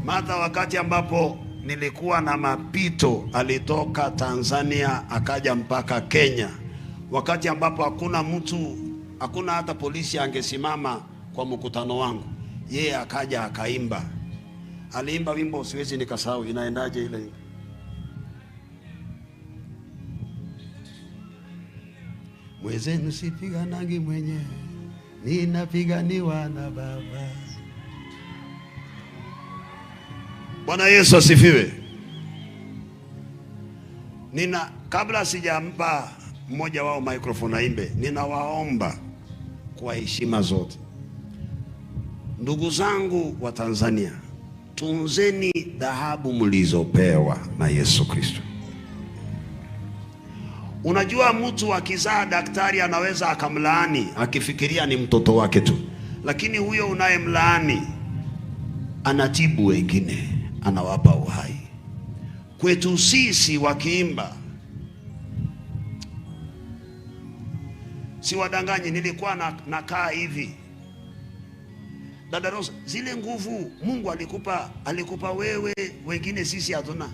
Martha, wakati ambapo nilikuwa na mapito, alitoka Tanzania akaja mpaka Kenya. Wakati ambapo hakuna mtu, hakuna hata polisi angesimama kwa mkutano wangu, yeye akaja akaimba. Aliimba wimbo siwezi nikasahau, inaendaje ile? Mwezenu sipiganangi mwenyewe, ninapiganiwa na Baba. Bwana Yesu asifiwe. Nina kabla sijampa mmoja wao microphone aimbe, ninawaomba kwa heshima zote, ndugu zangu wa Tanzania, tunzeni dhahabu mlizopewa na Yesu Kristo. Unajua mtu akizaa daktari anaweza akamlaani akifikiria ni mtoto wake tu, lakini huyo unayemlaani anatibu wengine, anawapa uhai. Kwetu sisi wakiimba, siwadanganyi, nilikuwa nakaa hivi. Dada Rose, zile nguvu Mungu alikupa, alikupa wewe, wengine sisi hatuna.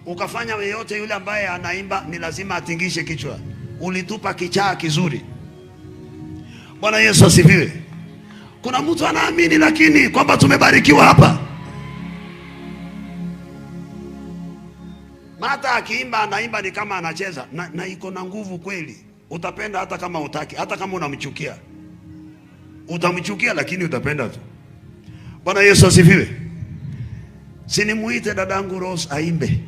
Ukafanya yeyote yule ambaye anaimba ni lazima atingishe kichwa. Ulitupa kichaa kizuri. Bwana Yesu asifiwe. Kuna mtu anaamini lakini kwamba tumebarikiwa hapa. Martha akiimba anaimba ni kama anacheza na iko na nguvu kweli. Utapenda hata kama utaki, hata kama unamchukia. Utamchukia lakini utapenda tu. Bwana Yesu asifiwe. Sinimuite dadangu Rose aimbe.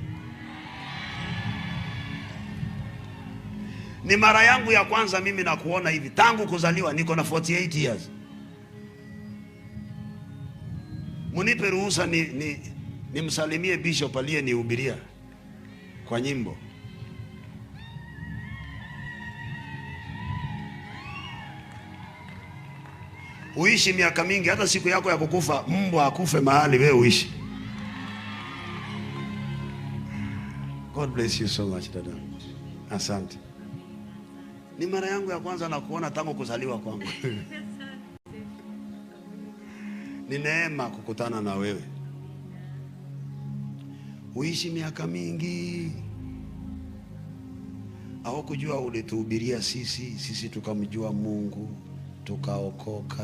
Ni mara yangu ya kwanza mimi na kuona hivi tangu kuzaliwa, niko na 48 years. Munipe ruhusa ni msalimie bishop aliyenihubiria kwa nyimbo. Uishi miaka mingi, hata siku yako ya kukufa mbwa akufe mahali wewe uishi. God bless you so much dada. Asante. Ni mara yangu ya kwanza na kuona tangu kuzaliwa kwangu. Ni neema kukutana na wewe. Uishi miaka mingi. Hawakujua ulituhubiria sisi, sisi tukamjua Mungu, tukaokoka,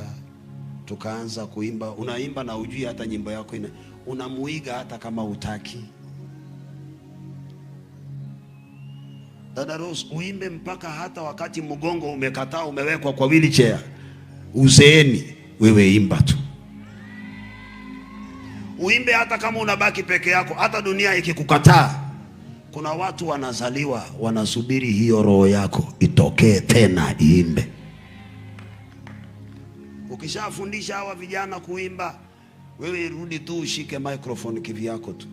tukaanza kuimba. Unaimba na ujui hata nyimbo yako ina, unamuiga hata kama utaki. Dada Rose, uimbe mpaka hata wakati mgongo umekataa, umewekwa kwa wheelchair, uzeeni, wewe imba tu. Uimbe hata kama unabaki peke yako, hata dunia ikikukataa. Kuna watu wanazaliwa wanasubiri hiyo roho yako itokee tena iimbe. Ukishafundisha hawa vijana kuimba, wewe rudi tu ushike microphone kivyako tu.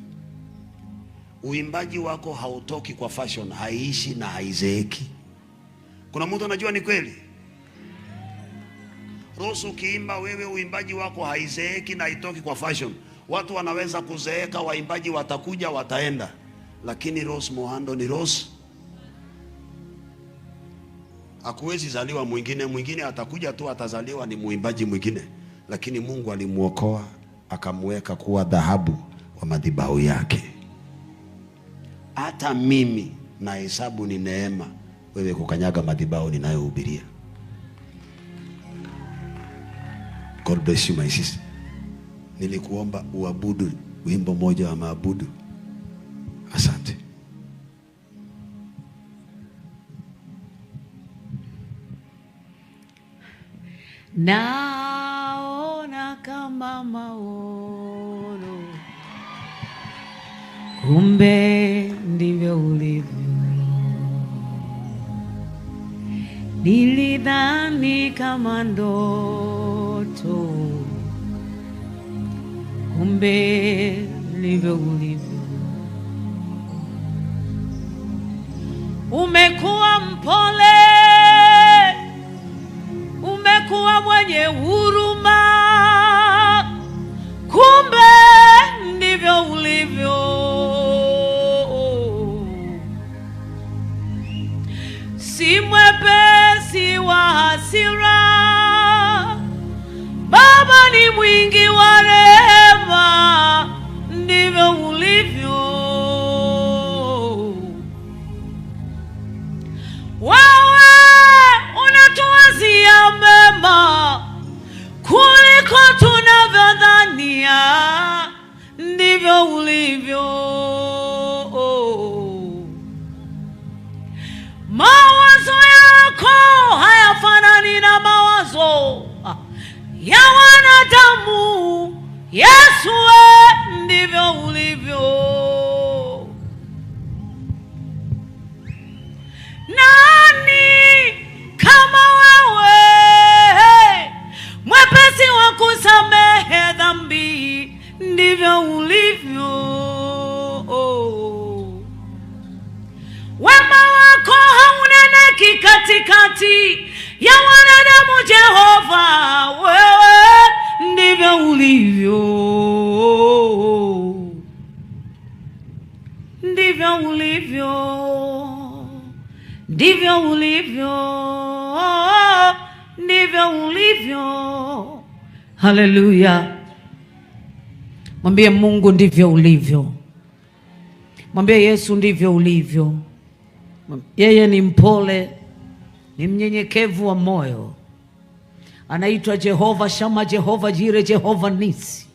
Uimbaji wako hautoki kwa fashion, haiishi na haizeeki. Kuna mtu anajua ni kweli? Rose, ukiimba wewe uimbaji wako haizeeki na haitoki kwa fashion. Watu wanaweza kuzeeka, waimbaji watakuja wataenda, lakini Rose Muhando ni Rose. Hakuwezi zaliwa mwingine, mwingine atakuja tu atazaliwa ni muimbaji mwingine, lakini Mungu alimuokoa akamweka kuwa dhahabu wa madhabahu yake. Hata mimi na hesabu ni neema wewe kukanyaga madhabahu ninayohubiria. God bless you my sister. Nilikuomba uabudu wimbo moja wa maabudu. Asante. Naona kama maono, kumbe ndivyo ulivyo. Nilidhani kama ndoto, kumbe ndivyo ulivyo. Umekuwa mpole, umekuwa mwenye huruma, kumbe ndivyo ulivyo. Si mwepesi wa hasira, ulivyo. Mawazo yako hayafanani na mawazo ya wanadamu. Yesu, ndivyo ulivyo. Nani kama wewe, mwepesi wa kusamehe dhambi, ndivyo ulivyo. Wema wako hauneneki katikati ya wanadamu, Jehova, wewe ndivyo ulivyo. Ndivyo ulivyo, ndivyo ulivyo, ndivyo ulivyo. Haleluya. Mwambie Mungu ndivyo ulivyo. Mwambie Yesu ndivyo ulivyo. Yeye ni mpole, ni mnyenyekevu wa moyo. Anaitwa Jehova Shama, Jehova Jire, Jehova Nisi.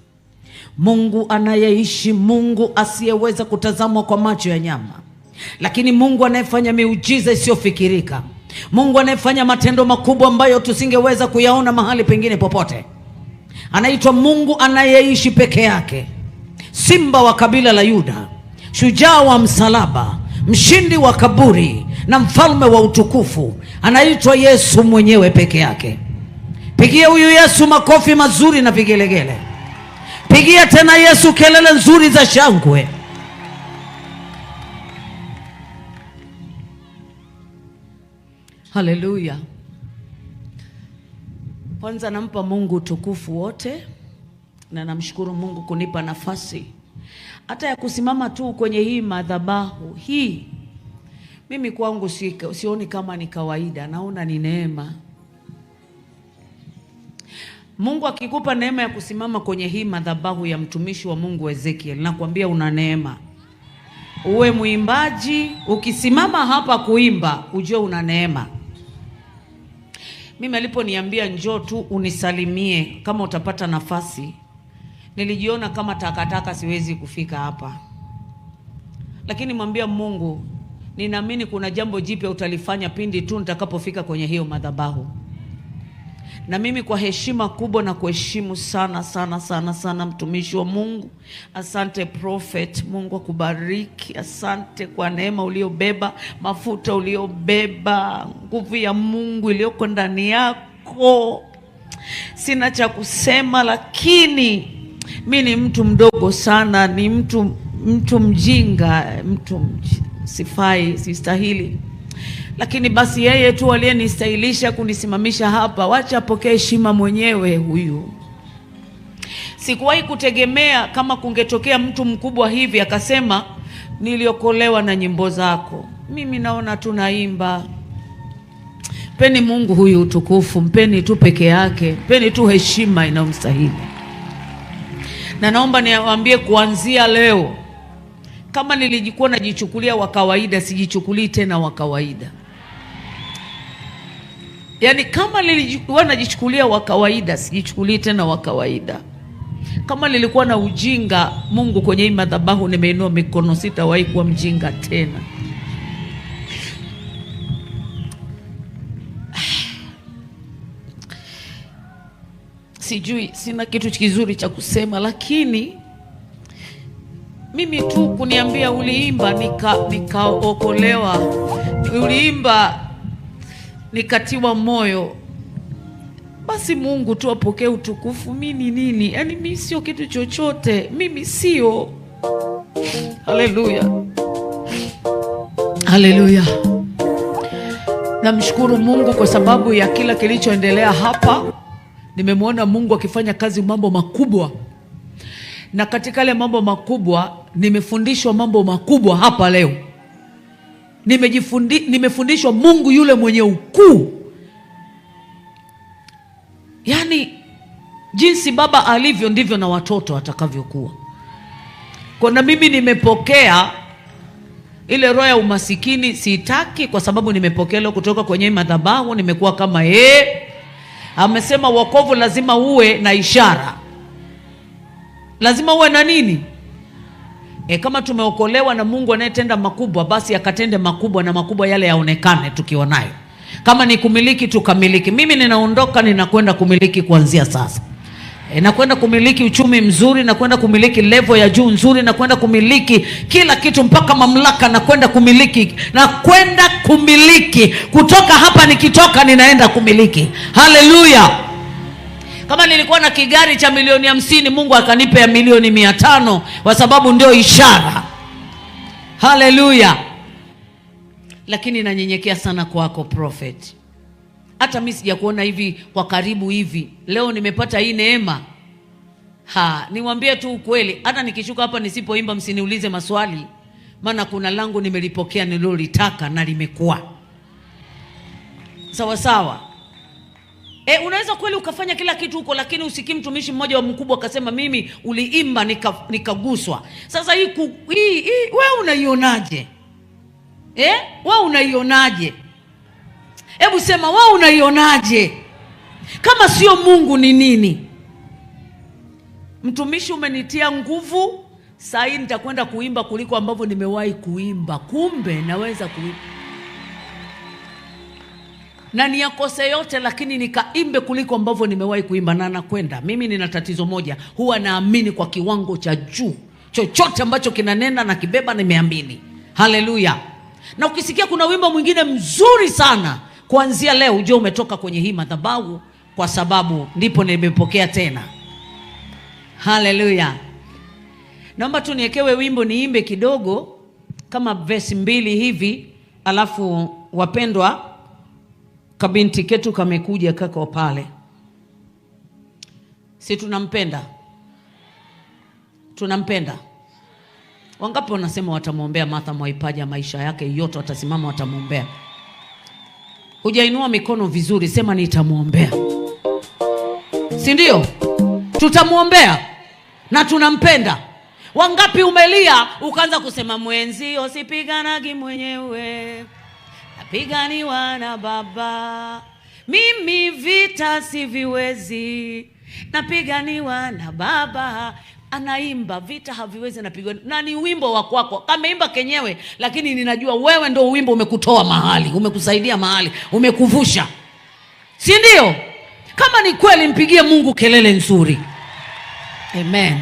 Mungu anayeishi, Mungu asiyeweza kutazamwa kwa macho ya nyama, lakini Mungu anayefanya miujiza isiyofikirika. Mungu anayefanya matendo makubwa ambayo tusingeweza kuyaona mahali pengine popote. Anaitwa Mungu anayeishi peke yake, Simba wa kabila la Yuda, shujaa wa msalaba, mshindi wa kaburi na mfalme wa utukufu. Anaitwa Yesu mwenyewe peke yake. Pigia huyu Yesu makofi mazuri na vigelegele. Pigia tena Yesu kelele nzuri za shangwe. Haleluya. Kwanza nampa Mungu utukufu wote na namshukuru Mungu kunipa nafasi hata ya kusimama tu kwenye hii madhabahu hii. Mimi kwangu sioni kama ni kawaida, naona ni neema. Mungu akikupa neema ya kusimama kwenye hii madhabahu ya mtumishi wa Mungu Ezekiel, nakwambia una neema. Uwe muimbaji, ukisimama hapa kuimba, ujue una neema. Mimi aliponiambia njoo tu unisalimie kama utapata nafasi, nilijiona kama takataka, siwezi kufika hapa. Lakini mwambia Mungu, ninaamini kuna jambo jipya utalifanya pindi tu nitakapofika kwenye hiyo madhabahu. Na mimi kwa heshima kubwa na kuheshimu sana sana sana sana mtumishi wa Mungu. Asante prophet, Mungu akubariki. Asante kwa neema uliobeba, mafuta uliobeba, nguvu ya Mungu iliyoko ndani yako. Sina cha kusema, lakini mi ni mtu mdogo sana, ni mtu mjinga, sifai, sistahili. Lakini basi yeye tu aliyenistahilisha kunisimamisha hapa, wacha apokee heshima mwenyewe huyu. Sikuwahi kutegemea kama kungetokea mtu mkubwa hivi akasema niliokolewa na nyimbo zako. Mimi naona tunaimba. Mpeni Mungu huyu utukufu, mpeni tu peke yake, mpeni tu heshima inayomstahili. Na naomba niwaambie kuanzia leo, kama nilijikuwa najichukulia wa kawaida, sijichukulii tena wa kawaida. Yaani kama nilikuwa najichukulia wa kawaida, sijichukulii tena wa kawaida. Kama nilikuwa na ujinga, Mungu kwenye hii madhabahu nimeinua mikono, sitawahi kuwa mjinga tena. Sijui, sina kitu kizuri cha kusema, lakini mimi tu kuniambia uliimba nikaokolewa, uliimba nikatiwa moyo, basi Mungu tu apokee utukufu. Mimi nini? Yaani mimi sio kitu chochote, mimi sio. Haleluya, haleluya. Namshukuru Mungu kwa sababu ya kila kilichoendelea hapa. Nimemwona Mungu akifanya kazi mambo makubwa. Na katika yale mambo makubwa, nimefundishwa mambo makubwa hapa leo. Nimefundishwa Mungu yule mwenye ukuu. Yaani jinsi baba alivyo ndivyo na watoto atakavyokuwa. Kwa na mimi nimepokea ile roho ya umasikini, siitaki, kwa sababu nimepokea leo kutoka kwenye madhabahu, nimekuwa kama yeye. Amesema wokovu lazima uwe na ishara. Lazima uwe na nini? Kama tumeokolewa na Mungu anayetenda makubwa, basi akatende makubwa na makubwa yale yaonekane tukiwa nayo. Kama ni kumiliki, tukamiliki. Mimi ninaondoka, ninakwenda kumiliki kuanzia sasa. Nakwenda kumiliki uchumi mzuri, nakwenda kumiliki level ya juu nzuri, nakwenda kumiliki kila kitu mpaka mamlaka, nakwenda kumiliki, nakwenda kumiliki. Kutoka hapa nikitoka ninaenda kumiliki. Haleluya! Kama nilikuwa na kigari cha milioni 50, Mungu akanipa ya milioni 500, kwa sababu ndio ishara. Haleluya! Lakini nanyenyekea sana kwako prophet. Hata mimi sijakuona hivi kwa karibu hivi. Leo nimepata hii neema. Niwaambie tu ukweli, hata nikishuka hapa nisipoimba msiniulize maswali, maana kuna langu nimelipokea nililolitaka na limekuwa. Sawa sawa. Unaweza kweli ukafanya kila kitu huko, lakini usikii mtumishi mmoja wa mkubwa akasema mimi uliimba nikaguswa. Sasa hii wewe unaionaje? Wewe unaionaje? Hebu sema wewe unaionaje? Kama sio Mungu ni nini? Mtumishi umenitia nguvu, saa hii nitakwenda kuimba kuliko ambavyo nimewahi kuimba. Kumbe naweza kuimba. Na niyakose yote, lakini nikaimbe kuliko ambavyo nimewahi kuimba na nakwenda. Mimi nina tatizo moja, huwa naamini kwa kiwango cha juu. Chochote ambacho kinanena na kibeba nimeamini. Haleluya. Na ukisikia kuna wimbo mwingine mzuri sana, kuanzia leo ujue umetoka kwenye hii madhabahu, kwa sababu ndipo nimepokea tena. Haleluya. Naomba tu niekewe wimbo niimbe kidogo kama verse 2 hivi, alafu wapendwa, kabinti ketu kamekuja kako pale. Si tunampenda? Tunampenda. Wangapi wanasema watamuombea Martha Mwaipaja maisha yake yote, watasimama watamuombea? Hujainua mikono vizuri, sema nitamuombea. Si ndio? Tutamuombea na tunampenda. Wangapi umelia ukaanza kusema mwenzio sipiganagi mwenyewe, napiganiwa na baba, mimi vita siviwezi, napiganiwa na baba. Anaimba vita haviwezi, napigwa. Na ni wimbo wa kwako, kameimba kenyewe, lakini ninajua wewe ndio wimbo umekutoa mahali, umekusaidia mahali, umekuvusha. Si ndio? Kama ni kweli mpigie Mungu kelele nzuri. Amen.